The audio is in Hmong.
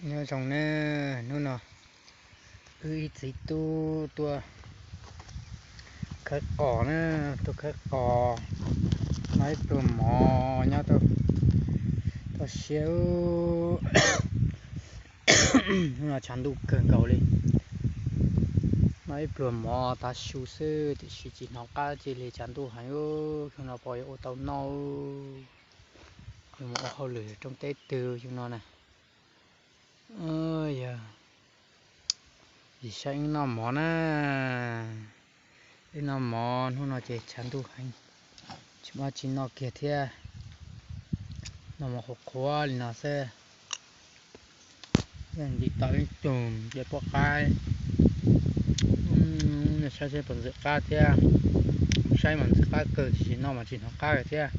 Nyob zoo na, hnub no wb ib txiv tub tuaj khawb qos na, tuaj khawb qos, noj ib pluag mov nyob tau, tau siab. Hnub no tshav ntuj kawg nkaus li, noj ib pluag mov tav su xwb tiam sis tsis hnov qab cia li tshav ntuj heev. Xyoo no pom yuav ua tau noj, yuav mus ua hauj lwm rau teb twg xyoo no na. Yog, yog saib wb noj mov na, wb noj mov hnub no ces tshav ntuj heev, tsis muaj tsis noj kiag thiab. Noj mov qhuav qhuav li no xwb. Ntim tau ib tug ces puab qab, saib seb puas ntxim qab thiab. Saib mas ntxim qab kawg tiam sis noj mas tsis hnov qab thiab.